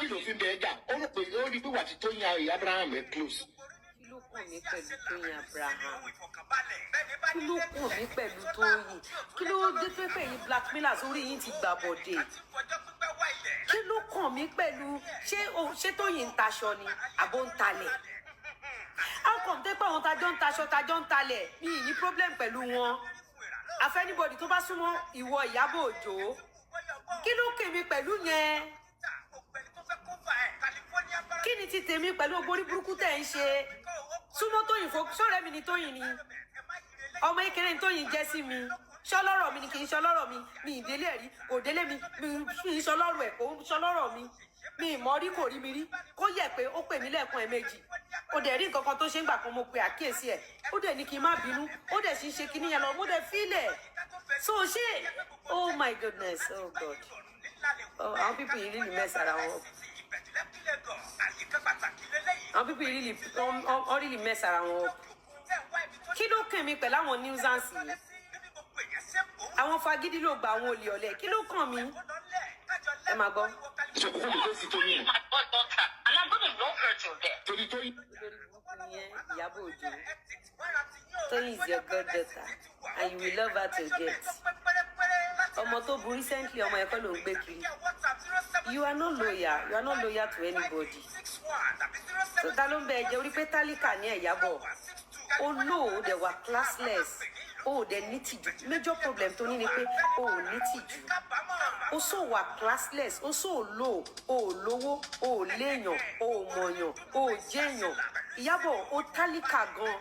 Agídí ló fi ń bẹ ẹ jà. Ó rò pé ó rí pé wà tí Tóyìn Abraham ẹ close. Kí ló kàn mí pẹ̀lú Tóyìn Abraham? Kí ló kàn mí pẹ̀lú Tóyìn? Kí ló dé pé pé yín blackmailers, orí yín ti gbà bọ̀dẹ̀? Kí ló kàn mí pẹ̀lú ṣé Tóyìn ń taṣọ ni àbó ń talẹ̀? How come tẹ́ pé àwọn tajọ́ ń taṣọ, tajọ́ ń talẹ̀, mi ì ní problem pẹ̀lú wọn? Àfi anybody tó bá súnmọ́ ìwọ Ìyábọ̀ Òjó, kí ló kàn mí pẹ̀lú yẹn? Kí ni ti tèmi pẹ̀lú ogbórí burúkú tẹ̀ ń ṣe? Súnmọ́ Tóyìn fo sọ́rẹ́ mi ni Tóyìn ni, ọmọ ìkéré ni Tóyìn jẹ́ sí mi. Ṣọlọ́rọ̀ mi ni? Kì í ṣọlọ́rọ̀ mi. Mi ì délé ẹ̀ rí, kò délé mi. Mi ì ṣọlọ́rọ̀ ẹ̀, kò ń ṣọlọ́rọ̀ mi. Mi ì mọ̀ rí, kò rí mi rí. Kó yẹ pé ó pè mí lẹ́ẹ̀kan, ẹ̀ẹ̀mejì, ó dẹ̀ rí nǹkan kan tó ṣe ń gbà kan, mo pe àkíyèsí ẹ̀, ó dẹ̀ ní kí n má bínú, ó dẹ̀ sì ń ṣe kinní yẹn lọ, mo dẹ̀ fílẹ̀. So ṣé, oh my goodness, oh God, oh, àwọn people yìí really mess ara wọn up. Àwọn people yìí really, wọ́n really mess ara wọn up. Kí ló kàn mí pẹ̀lú àwọn nuisance yìí, àwọn fagídí ló gba, àwọn olè ọ̀lẹ? Kí ló kàn mí? Ẹ máa gbọ́. So kókó lè fèsì Tóyìn. My goddaughter, and I'm gonna love her till death. Torí Tóyìn Olórí burúkú ni ẹ, Ìyábọ̀ Òjó. Tóyìn is your goddaughter and you will love her till death. Ọmọ tó bu recently, ọmọ ẹ̀kọ́ ló ń gbé kiri. You are not loyal. You are not loyal to anybody. So ta ló ń bẹ ẹjẹ orí pé tálíkà ní Ìyábọ̀? Ó lò ó dẹ̀ wà classless, ó ò dẹ̀ ní tìjú. Major problem tó ní ni pé ó ò ní tìjú. Ó sọ wà classless, ó sọ lò ó, ò lówó, ó ò léèyàn, ó ò mọ̀yàn, ó ò jẹ́yàn. Ìyábọ̀, ó tálíkà gan.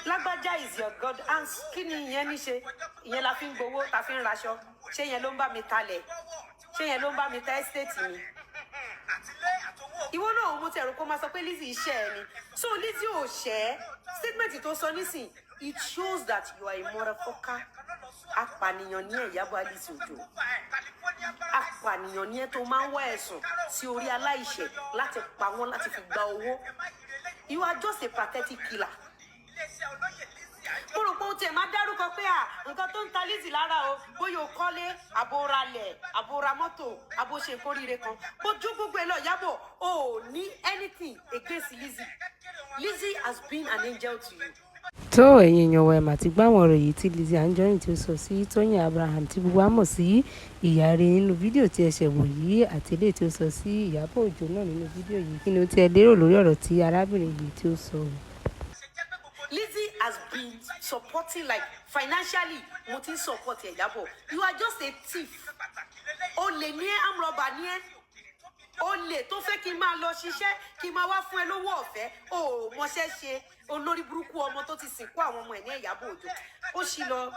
Lágbájá is your god and kí ni ìyẹn ní ṣe? Ìyẹn la fi ń gbowó, ta fi ń raṣọ. Ṣé yẹn ló ń bá mi talẹ̀? Ṣé yẹn ló ń bá mi ta estate mi? Ìwọ náà, mo ti ẹ̀rù kó máa sọ pé Lizzy iṣẹ́ ẹ ni. So Lizzy ò ṣẹ́. Statement tó sọ nísìn, it shows that you are a motherfucker. Apànìyàn ní ẹ̀, Ìyábọ̀ Alice Òjó. Apànìyàn ní ẹ tó máa ń wá ẹ̀sùn sí orí aláìṣẹ̀ láti pa wọ́n, láti fi gba owó. You are just a pathetic killer. Mo rò pé ó tiẹ̀ máa dárúkọ pé à nǹkan tó ń ta Lizzy lára o, bóyá o kọ́lé, àbò ralẹ̀, àbò ra mọ́tò, àbò ṣe nǹkan kan bójú gbogbo ẹ lọ. Ìyábọ̀, o ò ní anything against Lizzy. Lizzy has been an angel to you. Tó, ẹ̀yin èèyàn wa, ẹ̀ mà ti gbọ́ àwọn ọ̀rọ̀ yìí tí Lizzy Anjorin tí ó sọ sí Tóyìn Abraham, tí gbogbo wa mọ̀ sí ìyá rẹ̀, nínú fídíò tí ẹ ṣẹ̀ wò yìí, àti eléyìí tí ó sọ sí Ìyábọ̀ Òjó náà nínú fídíò yìí. Kí ni ó tí ẹ lérò lórí ọ̀rọ̀ tí arábìnrin yìí tí ó sọ? Lizzy has been supporting, like financially, mo ti ń support ẹ̀. Ìyábọ̀, you are just a thief. Olè ní ẹ́, amrọ̀bà ní ẹ́, olè tó fẹ́ kí n máa lọ ṣiṣẹ́, kí n máa wá fún ẹ lówó ọ̀fẹ́. O ò mọṣẹ́ ṣe. Olórí burúkú ọmọ tó ti sìnkú àwọn ọmọ ẹ̀ ní Ìyábọ̀ Òjó, ó sì lọ.